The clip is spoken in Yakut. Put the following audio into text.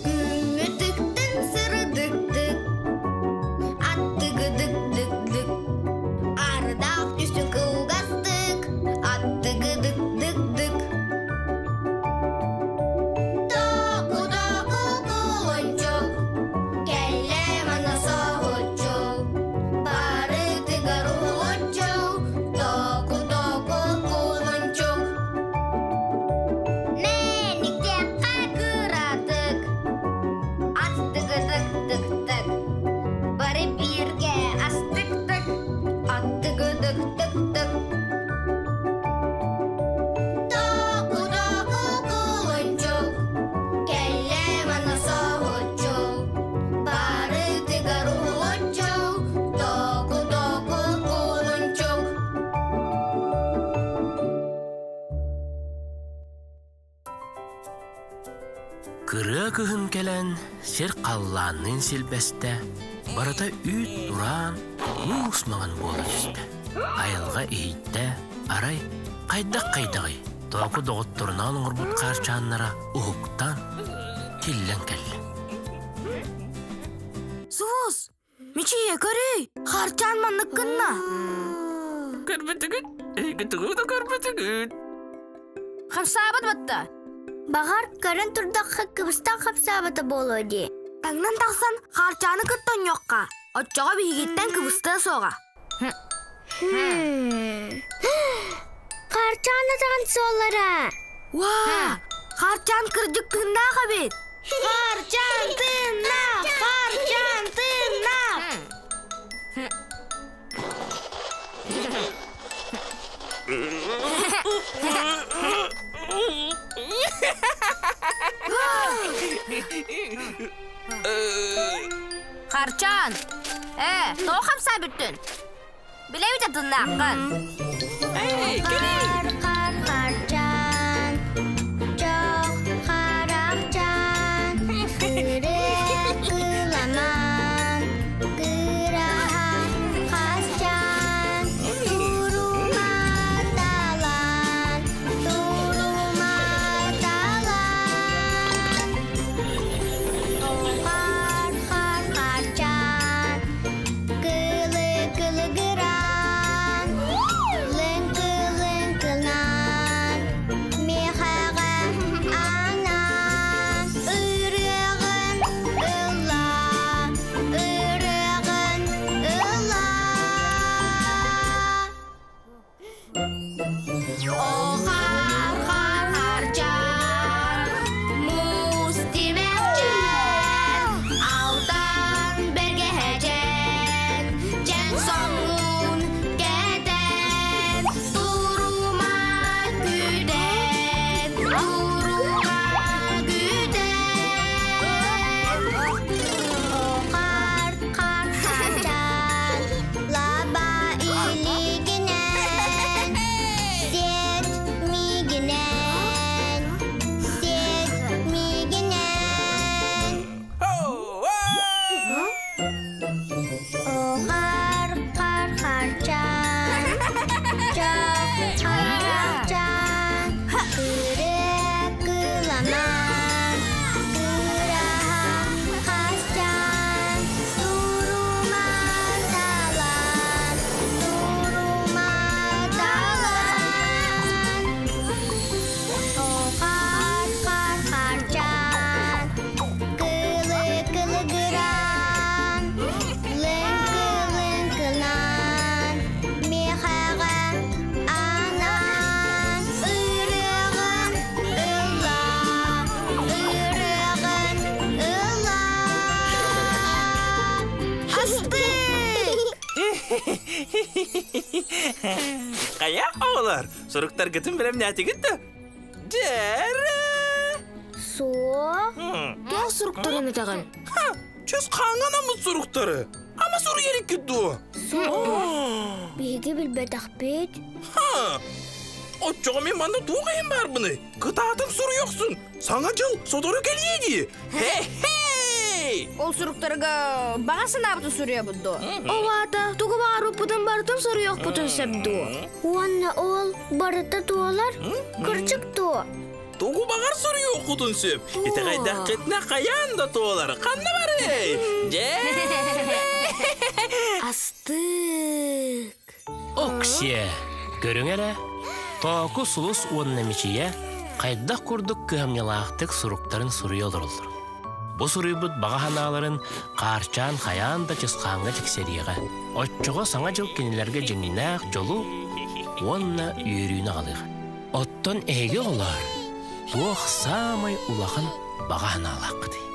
Күҥҥүтүктэн сырдыктык, аттыгыдык-дык-дык, ардаах түсүн кылгастык, аттыгыдык-дык-дык. Току-току кулунчук, кэллэ манна соһуччу, барытыгар уһулуччу, току-току кулунчук. Мэниктэххэ кыратык, аттыгыдык-дык-дык, бары бииргэ астык-тык, аттыгыдык-дык-дык. Току-току кулунчук, кэллэ манна соһуччу, барытыгар уһулуччу, току-току кулунчук. Кырыа кыһын кэлэн, сир халлаанныын силбэстэ, барыта үүт-тураан, муус маҥан буола түстэ. Айылҕа иһиттэ, арай хайдах-хайдаҕый, Тооку доҕотторунаан оҥорбут хаарчааннара уһуктан, тиллэн кэллэ. Суус! Мичийэ, көрүй! Харчаан маннык гынна! Көрбүтүгүт, эйгитигин да көрбүтүгүт. Хамсаабат батта. Баҕар, көрөн турдахха кыбыстан хапсаабата буолуо дии. Таҥнан тахсан Харчааны кытта онньуохха. Оччоҕо биһигиттэн кыбыстыа суоҕа. Харчаан атаҕын суоллара. Уаа! Харчаан кырдьык тыыннаах эбит! Харчаан тыыннаах! Харчаан тыыннаах! Харчаан! Ээ, тоҕо хамсаа бүттүн? Билэбит атыннааххын. Эй, кэлиий! Хар харчаан, чох харахчаан, кырыа кыламан, кыраһа хасчаан, турума талан, турума талан. Хар хар харчаан, Кылы кылыгыран, лыҥкы-лыҥкынан, миэхэҕэ анаан, ырыаҕын ылла, ырыаҕын ылла. Хар-хар-харчаан, муус тимэхчээн, алтан бэргэһэчээн, дьэҥ соҥҥун кэтэн, турума күүтэн, турума күүтэн. Хар хар харчаан, лаба илигинэн, сиэт миигинэн, сиэт миигинэн. Хар хар харчаан, чох харчаан, кырыа кыламан, кыраһа хасчаан, турума талан, турума талан. Хар хар харчаан, кылы кылыгыран, лыҥкы лыҥкынан, миэхэҕэ анаан, ырыаҕын ылла, ырыаҕын ылла. Астык! Хайа оҕолор, суруктаргытын бэлэмнээтигит да? Дьэрэ! Суох. Туох суруктарын этэҕин? Ха, чөс хаҥан аммыт суруктары. Ама суруйар иккит дуо? Суох. Биһиги билбэтэхпит. Ха! Оччоҕо мин манна туох иһин баарбыный? Кытаатан суруйохсун! Саҥа дьыл сотору кэлиэ дии! Хе-хей! Ол суруктарга баҕа санаабытын суруйабыт дуо? Ол аата тугу баҕарбыппытын барытын суруйуохпутун сөп дуо? Уонна ол барыта туолар? Кырдьык дуо? Тугу баҕар суруйуоххутун сөп. Итэҕэйдэххитинэ хайаан да туолар. Ханна барый? Дьэ! Астык! Оксия, көрүҥ эрэ, Тооку сулус уонна Мичийэ хайдах курдук кыһамньылаахтык суруктарын суруйа олороллор. Бу суруйбут баҕа санааларын Хаарчаан хайаан да Чысхааҥҥа тиксэриэҕэ. Оччоҕо Саҥа дьыл кинилэргэ дьиҥнээх дьолу уонна үөрүүнү аҕалыаҕа. Оттон эһиги оҕолоор, туох саамай улахан баҕа санаалааххытый?